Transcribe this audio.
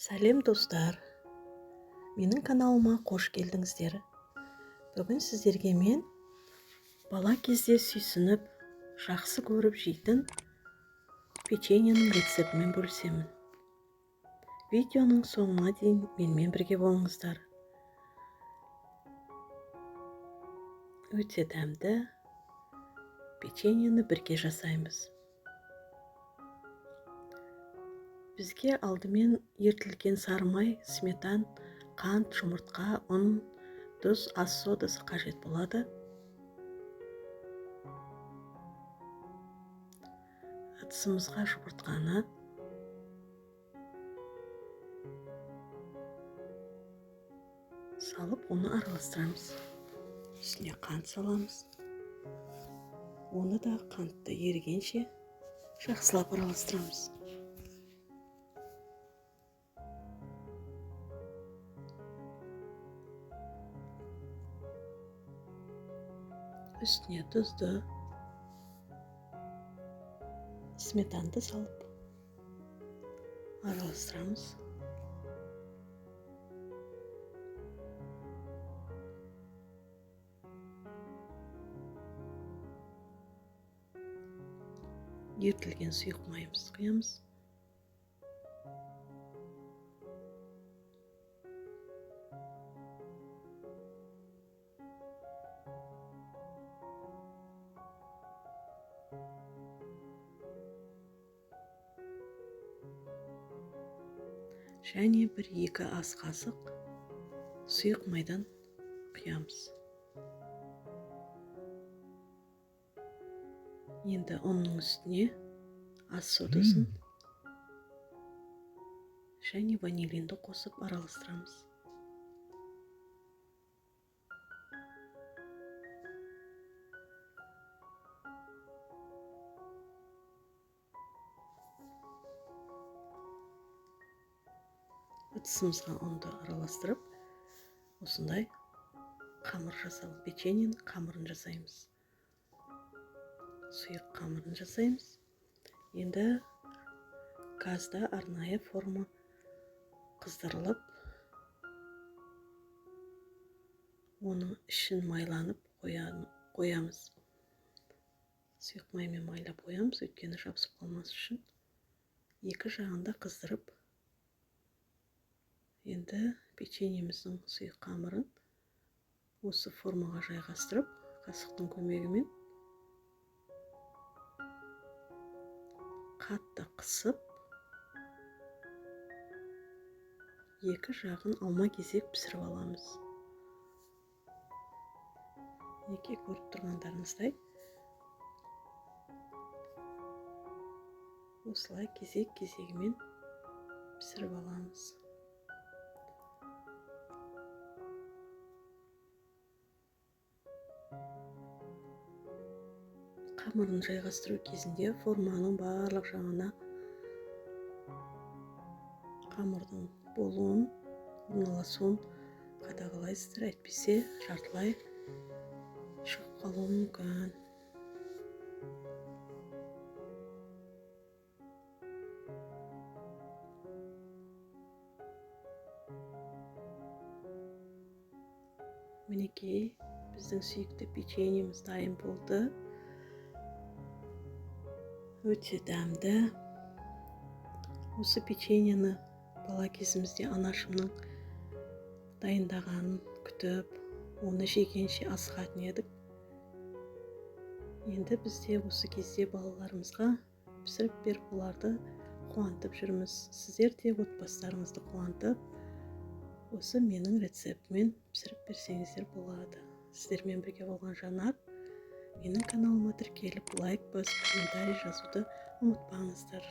Сәлем, достар! Менің каналыма қош келдіңіздер. Бүгін сіздерге мен бала кезде сүйсініп, жақсы көріп жейтін печеньенің рецептімен бөлісемін. Видеоның соңына дейін менімен бірге болыңыздар. Өте дәмді печеньені бірге жасаймыз. Бізге алдымен ерітілген сары май, сметан, қант, жұмыртқа, ұн, тұз, ас содасы қажет болады. Ыдысымызға жұмыртқаны, салып, оны араластырамыз. Үстіне қант саламыз. Оны да қантты ерігенше жақсылап араластырамыз. Үстіне тұзды, сметанды салып араластырамыз. Ерітілген сұйық майымызды құямыз. Және 1-2 ас қасық сұйық майдан құямыз. Енді ұнның үстіне ас содасын және ванилинді қосып араластырамыз. Ыдысымызға ұнды араластырып, осындай қамыр жасалып, печеньенің қамырын жасаймыз. Сұйық қамырын жасаймыз. Енді газда арнайы форма қыздырылып, оның ішін майланып қоямыз. Сұйық маймен майлап қоямыз, өйткені жабысып қалмас үшін. Екі жағында қыздырып, енді печеньеміздің сұйық қамырын осы формаға жайғастырып, қасықтың көмегімен қатты қысып, екі жағын алма кезек пісіріп аламыз. Мінекей, көріп тұрғандарыңыздай, осылай кезек кезегімен пісіріп аламыз. Қамырын жайғастыру кезінде форманың барлық жағына қамырдың болуын, орналасуын қадағалайсыздар, әйтпесе жартылай шығып қалуы мүмкін. Мінекей, біздің сүйікті печеньеміз дайын болды. Өте дәмді. Осы печеньені бала кезімізде анашымның дайындағанын күтіп, оны жегенше асығатын едік. Енді бізде осы кезде балаларымызға пісіріп беріп, оларды қуантып жүрміз. Сіздер де отбасыларыңызды қуантып, осы менің рецептіммен пісіріп берсеңіздер болады. Сіздермен бірге болған Жанар. Менің каналыма тіркеліп, лайк басып, комментарий жазуды ұмытпаңыздар.